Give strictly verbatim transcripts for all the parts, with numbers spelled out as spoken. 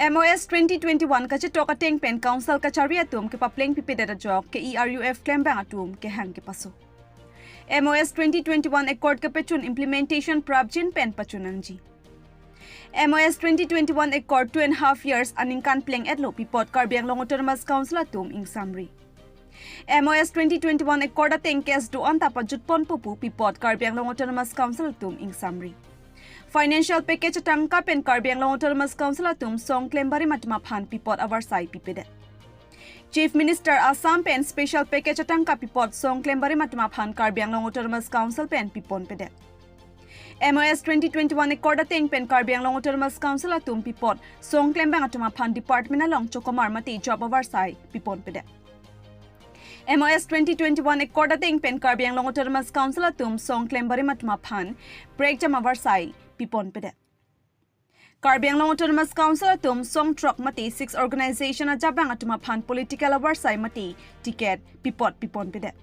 M O S twenty twenty-one kachetok ateng pen Council kachari atum kepapleng pipedet ajok ke E R U F klembang atum kehang kepaso. M O S twenty twenty-one Accord kepachun implementation prapjin pen pachun nangji. M O S twenty twenty-one Accord two and a half years aningkan pleng-etlo pi apot Karbi Anglong Autonomous Council atum ingsamri. M O S twenty twenty-one Accord ateng case do-an ta pajutponpo pu pi apot Karbi Anglong Autonomous Council atum ingsamri. Financial package atangka pen Karbi Anglong Autonomous Council atum song klem barim atum aphan pi apot avarsai pipedet. Chief Minister Assam pen special package atangka pi apot song klem barim atum aphan Karbi Anglong Autonomous Council pen piponpedet. M O S twenty twenty-one Accord ateng pen Karbi Anglong Autonomous Council atum pi apot song klembang atum aphan department along chokomar mate job avarsai piponpedet. M O S twenty twenty-one Accord ateng pen Karbi Anglong Autonomous Council atum song klem barim atum aphan prekjam avarsai piponpedet. Karbi Anglong Autonomous Council atum song throk mate six organization ajabang atum aphan political avarsai mate ticket pi apot piponpedet.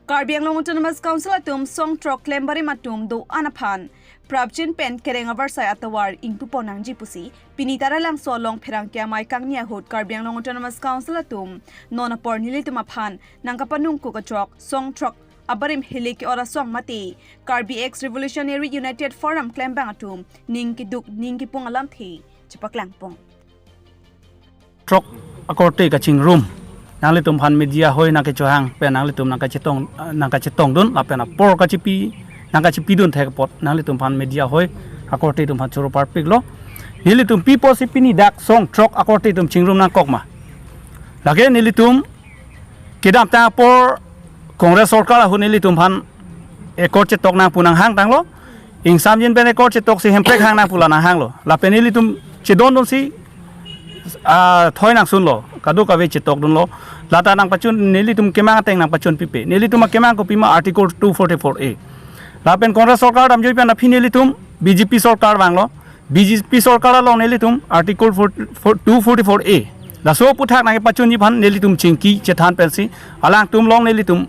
Karbi Anglong Autonomous Council atum song throk klem barim atum do-an aphan prapjin pen kereng avarsai atovar ingpupon nangji pusi pini Taralangso along pherangke amei kangni ahut Karbi Anglong Autonomous Council atum non apor nelitum aphan nangkapanung kuk ajok song throk abarim hilike ora song mate Karbi Ex Revolutionary United Forum klembang atum ning keduk ning kepung alamthe chepaklangpon. Throk akorte kachingrum nanglitum aphan media hoi nangkechohang pen nanglitum nangkachetong nangkachetongdun lapen apor kachipi nangkachipidun thek apot nanglitum aphan media hoi akorte atum aphan choro parpiklo. Nelitum pi apotsi pini dak song throk akorte atum chingrum nangkok ma? Lake nelitum kedamtang apor Congress sorkar ahut nelitum aphan Accord chetok nang pu nanghang tanglo. Ingsamjin pen Accord chetoksi Hemprek hang nang pu la nanghanglo. Lapen nelitum chedondunsi ah, thoi nangsunlo, kadokave chetokdunlo. Lata nangpachun nelitum kemang ateng nangpachun pipe. Nelitum akemang kopima Article two forty-four A. Lapen Congress sorkar damjoi pen aphi nelitum B J P sorkar vanglo. B J P sorkar along nelitum Article four, four, two forty-four A. Laso aphuthak nangkepachunji aphan nelitum chingki chethan pensi alangtum along nelitum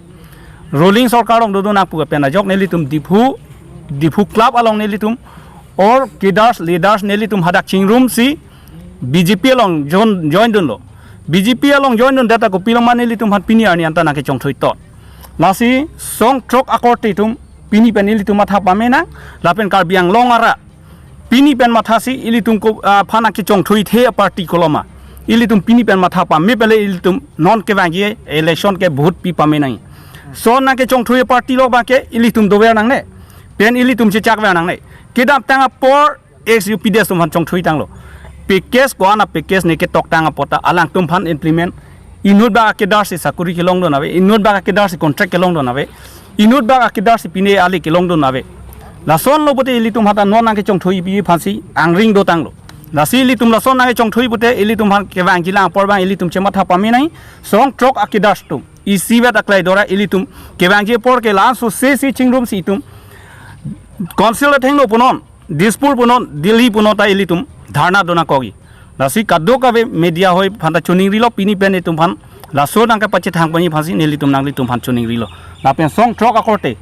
ruling sorkar along dodun nang pu pen ajok nelitum Diphu, Diphu Club along nelitum or cadres, leaders nelitum hadak chingrumsi B J P along join, joindunlo. B J P along joindundet ta kopiloma nelitum aphan pini arni anta nangkechongthui tot. Lasi song throk akorte atum pini pen nelitum matha pame nang, lapen Karbi Anglong arat pini pen mathasi ilitum ko, ah, aphan nangkechongthuithe a-party koloma. Ilitum pini pen matha pame pele ilitum non kevangji election ke vote pi pame nang. So nangkechongthui a-party lo abangke ilitum dover nangne. Pen ilitum chechakver nangne. Kedamtang apor ex U P D S atum aphan chongthui tanglo. Package ko-an a-package ne ketok tang apot ta alangtum aphan implement. Inut bak a-cadre si sakuri kelongdun ave, inut bak a-cadre si contract kelongdun ave, inut bak a-cadre si pine ali kelongdun ave. Lasonlo pute ilitum aphan ta non nangkechongthui pi aphansi angring dotanglo. Lasi ilitum lason nangkechongthui pute ilitum aphan kevangji lang apor abang ilitum chematha pame nang, song throk a-cadre atum isivet aklai dora ilitum kevangji apor ke laso sesi chingrumsi itum Council athengno punon, Dispur punon, Delhi punon ta ilitum dharna do nangkokji. Lasi kadokave media hoi aphan ta choningrilo pini pen itum aphan laso nangkepachethang ponji aphansi nelitum nanglitum aphan choningrilo. Lapen song throk akorte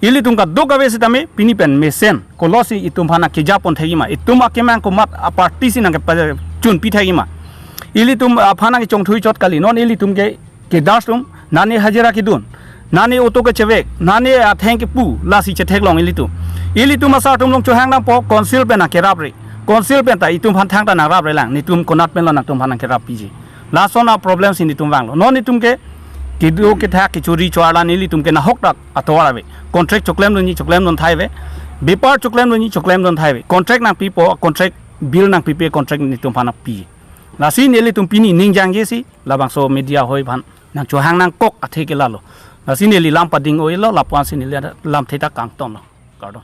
ilitum kadokave sitame pini pen mesen kolosi itum aphan nangkejapon thekji ma, itum akemang komat a-party si nangkepachunpi thekji ma. Ilitum aphan nangkechongthui chot kali, non ilitum ke cadres atum, nane hajira kedun, nane auto kechevek, nane atheng kepu, lasi chetheklong ilitum. Ilitum asar atum along chohang nangpo, Council pen nangkerapre. Council pen ta itum aphan thangta nangrapre lang, netum konat pen lo nangtum aphan nangkerappiji. Lason a-problem si netum vanglo. Non netum ke kedo kethak kechori choarla nelitum ke nahok dak atovar ave. Contract choklemdunji choklemdun thai ave. Bepar choklemdunji choklemdun thai ave. Contract nangpipo, contract bill nangpipe, contract netum aphan nangpi. Lasi nelitum pini ning jangjesi labangso media hoi aphan nangchohang nangkok athe ke lalo. Lasi neli lam pading-oilo, lapu-ansi neli lamthe ta kangtonlo. Kardom.